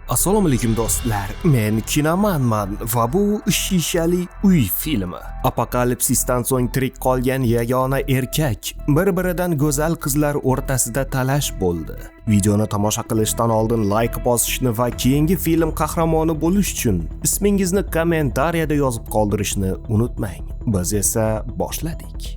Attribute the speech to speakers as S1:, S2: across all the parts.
S1: Assalomu alaykum do'stlar. Men kinomanman va bu Shishali uy filmi. Apokalipsisdan so'ng tirik qolgan yagona erkak bir-biridan go'zal qizlar o'rtasida talash bo'ldi. Videoni tomosha qilishdan oldin like bosishni va keyingi film qahramoni bo'lish uchun ismingizni kommentariyada yozib qoldirishni unutmang. Biz esa boshladik.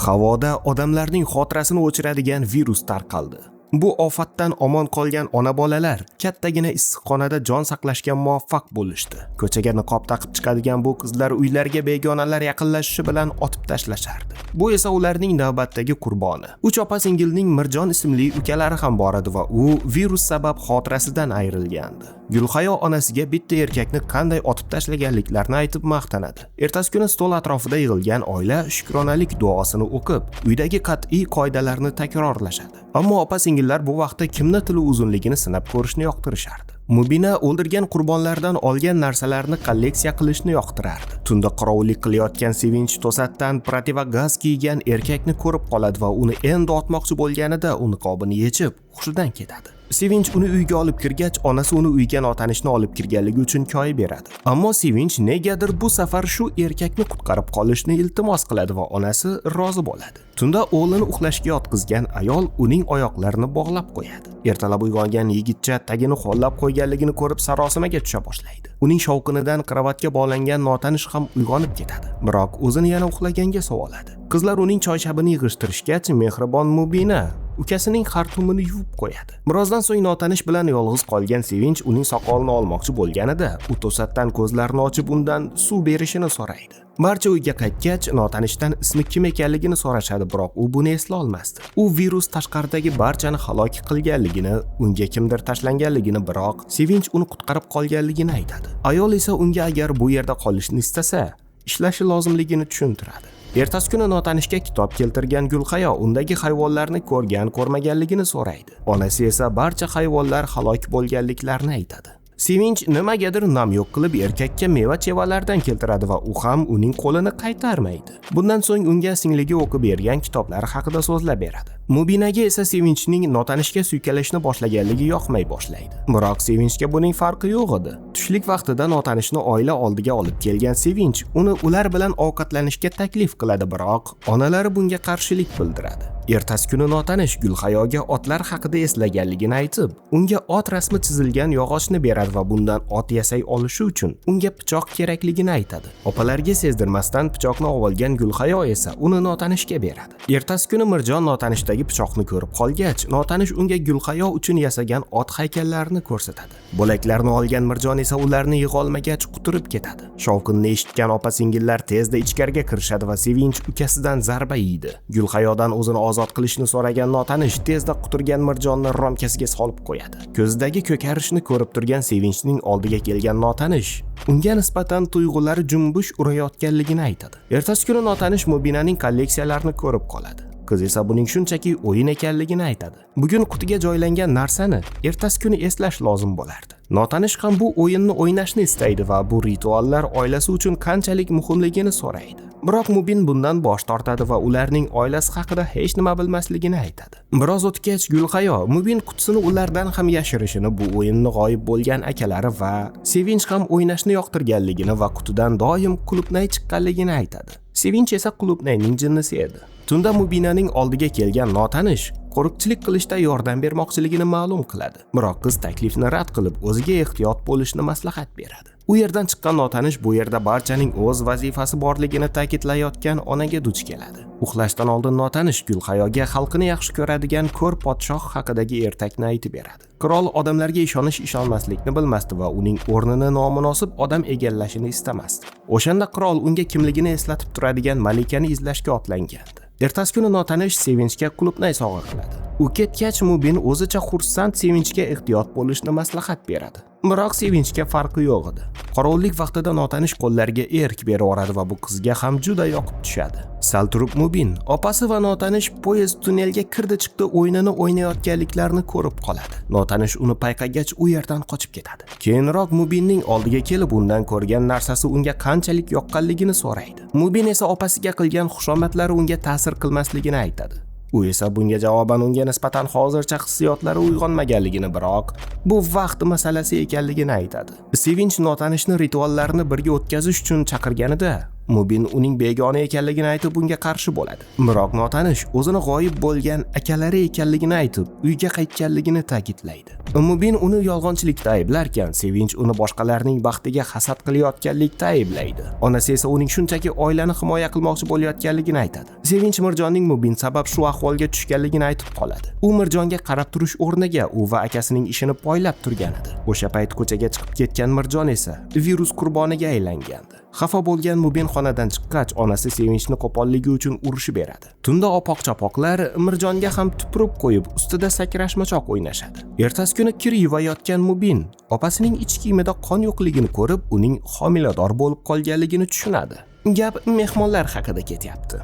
S1: Havoda odamlarning xotirasini o'chiradigan virus tarqaldi. Bu ofatdan omon qolgan ona-bolalar kattagina issiqxonada jon saqlashga muvaffaq bo'lishdi. Ko'chaga niqob taqib chiqadigan bu qizlar uylarga begonalar yaqinlashishi bilan otib tashlashardi. Bu esa ularning navbatdagi qurboni. Uch opa-singilning Mirjon ismli ukalari ham bor edi va u virus sabab xotirasidan ayrilgandi. Gulhayo onasiga bitta erkakni qanday otib tashlaganliklarini aytib maqtanadi. Ertasi kuni stol atrofida yig'ilgan oila shukronalik duosini o'qib, uydagi qat'iy qoidalarni takrorlashadi. Ammo opa-singillar bu vaqtda kimni tili uzunligini sinab ko'rishni yoqtirishardi. Mubina o'ldirgan qurbonlardan olgan narsalarni kolleksiya qilishni yoqtirardi. Tunda qorovullik qilayotgan Sevinch to'satdan protivogaz kiygan erkakni ko'rib qoladi va uni endi otmoqchi bo'lganida u niqobini yechib, hushidan ketadi. Sevinch uni uyga olib kirgach, onasi uni uyga notanishni olib kirganligi uchun koyib beradi. Ammo Sevinch negadir bu safar shu erkakni qutqarib qolishni iltimos qiladi va onasi rozi bo'ladi. Tunda o'g'lini uxlashga yotqizgan ayol uning oyoqlarini bog'lab qo'yadi. Ertalab uyg'ongan yigitcha tagini hollab qo'yganligini ko'rib sarosimaga tusha boshlaydi. Uning shovqinidan kravatga bog'langan notanish ham uyg'onib ketadi. Biroq o'zini yana uxlaganga soladi. Qizlar uning choyshabini yig'ishtirishgach, mehribon Mubina ukasining xartumini yuvib qo'yadi. Birozdan so'ng notanish bilan yolg'iz qolgan Sevinch uning soqolini olmoqchi bo'lganida, u to'satdan ko'zlarini ochib undan suv berishini so'raydi. Barcha uyga qaytgach, notanishdan ismi kim ekanligini so'rashadi, biroq u buni esla olmasdi. U virus tashqaridagi barchani halok qilganligini, unga kimdir tashlanganligini, biroq Sevinch uni qutqarib qolganligini aytadi. Ayol esa unga agar bu yerda qolishni istasa, ishlashi lozimligini tushuntiradi. Ertasi kuni notanishga kitob keltirgan Gulhayo undagi hayvonlarni ko'rgan ko'rmaganligini so'raydi. Onasi esa barcha hayvonlar halok bo'lganliklarini aytadi. Sevinch nimagadir nam yo'q qilib erkakka meva-chevalardan keltiradi va u ham uning qo'lini qaytarmaydi. Bundan so'ng unga singligi o'qib bergan kitoblar haqida so'zlab beradi. Mubinaga esa Sevinchning notanishga suykalashni boshlaganligi yoqmay boshlaydi. Biroq Sevinchga buning farqi yo'q edi. Tushlik vaqtida notanishni oila oldiga olib kelgan Sevinch uni ular bilan ovqatlanishga taklif qiladi, biroq onalari bunga qarshilik bildiradi. Ertasi kuni notanish Gulhayoga otlar haqida eslaganligini aytib, unga ot rasmi chizilgan yog'ochni beradi va bundan ot yasay olishi uchun unga pichoq kerakligini aytadi. Opalarga sezdirmasdan pichoqni olgan Gulhayo esa uni notanishga beradi. Ertasi kuni Mirjon notanishdagi pichoqni ko'rib qolgach, notanish unga Gulhayo uchun yasagan ot haykallarini ko'rsatadi. Bo'laklarni olgan Mirjon esa ularni yig'olmagach quturib ketadi. Shovqinni eshitgan opa-singillar tezda ichkariga kirishadi va Sevinch ukasidan zarba yeydi. Gulhayodan o'zini ozod qilishni so'ragan notanish tezda quturgan Mirjonni romkasiga solib qo'yadi. Ko'zidagi ko'karishni ko'rib turgan Sevinchning oldiga kelgan notanish unga nisbatan tuyg'ulari jumbush urayotganligini aytadi. Ertasi kuni notanish Mubinaning kolleksiyalarini ko'rib qoladi. Qiz esa buning shunchaki o'yin ekanligini aytadi. Bugun qutiga joylangan narsani ertasi kuni eslash lozim bo'lardi. Notanish ham bu o'yinni o'ynashni istaydi va bu rituallar oilasi uchun qanchalik muhimligini so'raydi. Biroq Mubin bundan bosh tortadi va ularning oilasi haqida hech nima bilmasligini aytadi. Biroz o'tgach Gulhayo Mubin qutisini ulardan ham yashirishini, bu o'yinni g'oyib bo'lgan akalari va Sevinch ham o'ynashni yoqtirganligini va qutidan doim qulupnay chiqqanligini aytadi. Sevinch esa qulupnayning jinnisi edi. Tunda Mubinaning oldiga kelgan notanish qo'riqchilik qilishda yordam bermoqchiligini ma'lum qiladi. Biroq qiz taklifni rad qilib, o'ziga ehtiyot bo'lishni maslahat beradi. U yerdan chiqqan notanish bu yerda barchaning o'z vazifasi borligini ta'kidlayotgan onaga duch keladi. Uxlashdan oldin notanish Gulhayoga xalqini yaxshi ko'radigan ko'r podshoh haqidagi ertakni aytib beradi. Qirol odamlarga ishonish ishonmaslikni bilmasdi va uning o'rnini nomunosib odam egallashini istamasdi. O'shanda qirol unga kimligini eslatib turadigan malikani izlashga otlangandi. Ertasi kuni notanish Sevinchga qulupnay sovg'a qiladi. U ketgach Mubin o'zicha xursand Sevinchga ehtiyot bo'lishni maslahat beradi. Biroq Sevinchga farqi yo'q edi. Qorovullik vaqtida notanish qo'llariga erk berib yuboradi va bu qizga ham juda yoqib tushadi. Sal turib Mubin opasi va notanish poyezd tunnelga kirdi chiqdi o'yinini o'ynayotganliklarini ko'rib qoladi. Notanish uni payqagach u yerdan qochib ketadi. Keyinroq Mubinning oldiga kelib undan ko'rgan narsasi unga qanchalik yoqqanligini so'raydi. Mubin esa opasiga qilgan xushomadlari unga ta'sir qilmasligini aytadi. U esa bunga javoban unga nisbatan hozircha hissiyotlari uyg'onmaganligini, biroq bu vaqt masalasi ekanligini aytadi. Sevinch notanishni rituallarni birga o'tkazish uchun chaqirganida Mubin uning begona ekanligini aytib bunga qarshi bo'ladi. Biroq notanish o'zini g'oyib bo'lgan akalari ekanligini aytib, uyga qaytganligini ta'kidlaydi. Mubin uni yolg'onchilikda ayblarkan, Sevinch uni boshqalarning baxtiga hasad qilayotganlikda ayblaydi. Onasi esa uning shunchaki oilani himoya qilmoqchi bo'layotganligini aytadi. Sevinch Mirjonning Mubin sabab shu ahvolga tushganligini aytib qoladi. U Mirjonga qarab turish o'rniga u va akasining ishini poylab turgan edi. O'sha payt ko'chaga chiqib ketgan Mirjon esa virus qurboniga aylangandi. Xafa bo'lgan Mubin xonadan chiqqach, onasi Sevinchni qo'polligi uchun urishib beradi. Tunda opoq-chapoqlar Mirjonga ham tupurib qo'yib, ustida sakrashmachoq o'ynashadi. Ertasi kuni kir yuvayotgan Mubin opasining ich kiyimida qon yo'qligini ko'rib, uning homilador bo'lib qolganligini tushunadi. Gap mehmonlar haqida ketyapti.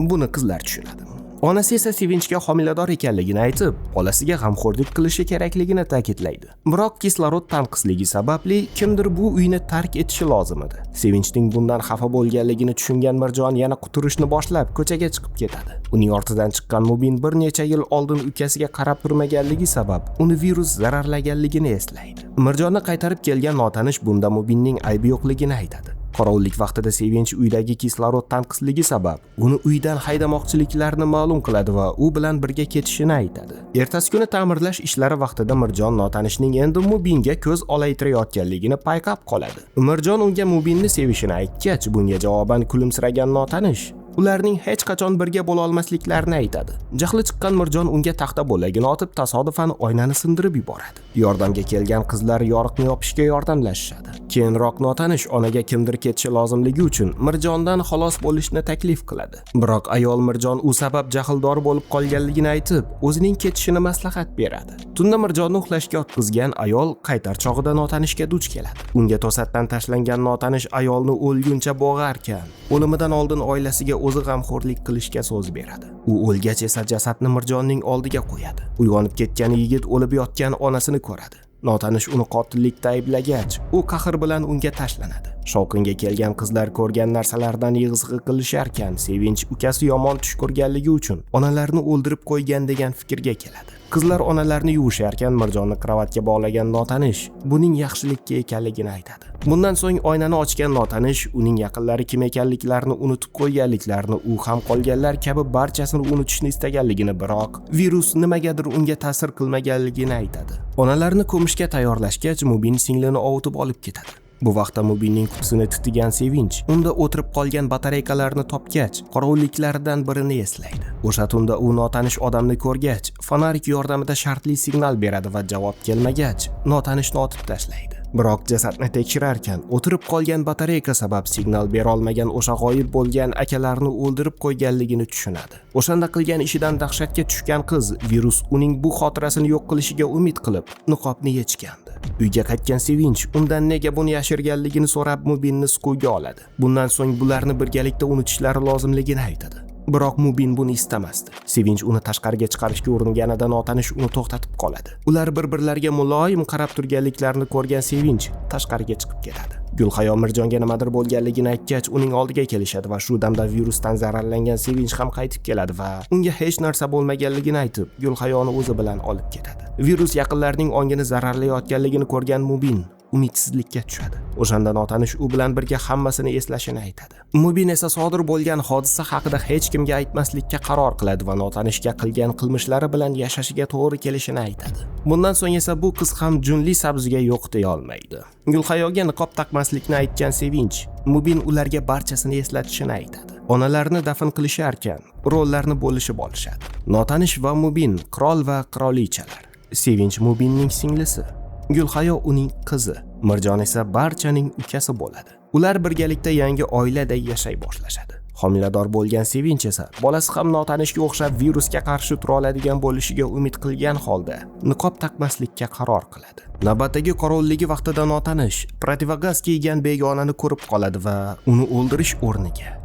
S1: Buni qizlar tushunadi. Onasi esa Sevinchga homilador ekanligini aytib, bolasiga g'amxo'rlik qilishi kerakligini ta'kidlaydi. Biroq kislorod tanqisligi sababli kimdir bu uyni tark etishi lozim edi. Sevinchning bundan xafa bo'lganligini tushungan Mirjon yana quturishni boshlab ko'chaga chiqib ketadi. Uning ortidan chiqqan Mubin bir necha yil oldin ukasiga qarab turmaganligi sabab uni virus zararlaganligini eslaydi. Mirjonni qaytarib kelgan notanish bunda Mubinning aybi yo'qligini aytadi. Qorovullik vaqtida Sevinch uydagi kislorod tanqisligi sabab uni uydan haydamoqchiliklarni ma'lum qiladi va u bilan birga ketishini aytadi. Ertasi kuni ta'mirlash ishlari vaqtida Mirjon notanishning endi Mubinga ko'z olaytirayotganligini payqab qoladi. Mirjon unga Mubinni sevishini aytgach, bunga javoban kulimsiragan notanish ularning hech qachon birga bo'la olmasliklarini aytadi. Jahli chiqqan Mirjon unga taxta bo'lagini otib, tasodifan oynani sindirib yuboradi. Yordamga kelgan qizlar yoriqni yopishga yordamlashishadi. Keyinroq notanish onaga kimdir ketishi lozimligi uchun Mirjondan xalos bo'lishni taklif qiladi. Biroq ayol Mirjon u sabab jahldor bo'lib qolganligini aytib, o'zining ketishini maslahat beradi. Tunda Mirjonni uxlashga yotqizgan ayol qaytar chog'ida notanishga duch keladi. Unga to'satdan tashlangan notanish ayolni o'lguncha bo'g'arkan, o'limidan oldin oilasiga o'zi g'amxo'rlik qilishga so'z beradi. U o'lgach esa jasadni Mirjonning oldiga qo'yadi. Uyg'onib ketgan yigit o'lib yotgan onasini ko'radi. Notanish uni qotillikda ayblagach, u qahr bilan unga tashlanadi. Shovqinga kelgan qizlar ko'rgan narsalardan yig'izg'i qilisharkan, Sevinch ukasi yomon tush ko'rganligi uchun onalarni o'ldirib qo'ygan degan fikrga keladi. Qizlar onalarni yuvisharkan Mirjonni kravatga bog'lagan notanish buning yaxshilikka ekanligini aytadi. Bundan so'ng oynani ochgan notanish uning yaqinlari kim ekanliklarini unutib qo'yganliklarini, u ham qolganlar kabi barchasini unutishni istaganligini, biroq virus nimagadir unga ta'sir qilmaganligini aytadi. Onalarni ko'mishga tayyorlashgach, Mubin singlini ovutib olib ketadi. Bu vaqtda Mubinning qutisini titigan Sevinch unda o'tirib qolgan batareykalarni topgach, qorovulliklaridan birini eslaydi. O'sha tunda u notanish odamni ko'rgach, fonarik yordamida shartli signal beradi va javob kelmagach, notanishni otib tashlaydi. Biroq jasadni tekshirarkan, o'tirib qolgan batareyka sabab signal bera olmagan o'sha g'oyib bo'lgan akalarni o'ldirib qo'yganligini tushunadi. O'shanda qilgan ishidan dahshatga tushgan qiz virus uning bu xotirasini yo'q qilishiga umid qilib, niqobni yechgandi. Uyga qaytgan Sevinch undan nega buni yashirganligini so'rab Mubinni siquvga oladi. Bundan so'ng bularni birgalikda unutishlari lozimligini aytadi. Biroq Mubin buni istamasdi. Sevinch uni tashqariga chiqarishga uringanida notanish uni to'xtatib qoladi. Ular bir-birlariga muloyim qarab turganliklarini ko'rgan Sevinch tashqariga chiqib ketadi. Gulhayo Mirjonga nimadir bo'lganligini aytgach, uning oldiga kelishadi va shu damda virusdan zararlangan Sevinch ham qaytib keladi va unga hech narsa bo'lmaganligini aytib, Gulhayoni o'zi bilan olib ketadi. Virus yaqinlarining ongini zararlayotganligini ko'rgan Mubin umidsizlikka tushadi. O'shanda notanish u bilan birga hammasini eslashini aytadi. Mubin esa sodir bo'lgan hodisa haqida hech kimga aytmaslikka qaror qiladi va notanishga qilgan qilmishlari bilan yashashiga to'g'ri kelishini aytadi. Bundan so'ng esa bu qiz ham junli sabziga yo'q deya olmaydi. Gulhayoga niqob taqmaslikni aytgan Sevinch, Mubin ularga barchasini eslatishini aytadi. Onalarni dafn qilisharkan, rollarni bo'lishib olishadi. Notanish va Mubin qirol va qirolichalar. Sevinch Mubinning singlisi, Gulhayo uning qizi, Mirjon esa barchaning ukasi bo'ladi. Ular birgalikda yangi oiladay yashay boshlashadi. Homilador bo'lgan Sevinch esa bolasi ham notanishga o'xshab virusga qarshi tura oladigan bo'lishiga umid qilgan holda niqob taqmaslikka qaror qiladi. Navbatdagi qorovullligi vaqtida notanish противогаз kiygan begonani ko'rib qoladi va uni o'ldirish o'rniga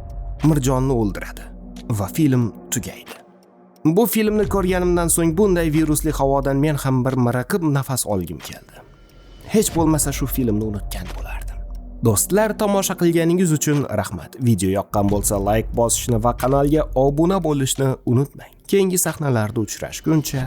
S1: Mirjonni o'ldiradi va film tugaydi. Bu filmni ko'rganimdan so'ng bunday virusli havodan men ham bir miriqib nafas olgim keldi. Hech bo'lmasa shu filmni unutgan bo'lardim. Do'stlar, tomosha qilganingiz uchun rahmat. Video yoqqan bo'lsa, layk bosishni va kanalga obuna bo'lishni unutmang. Keyingi sahnalarda uchrashguncha.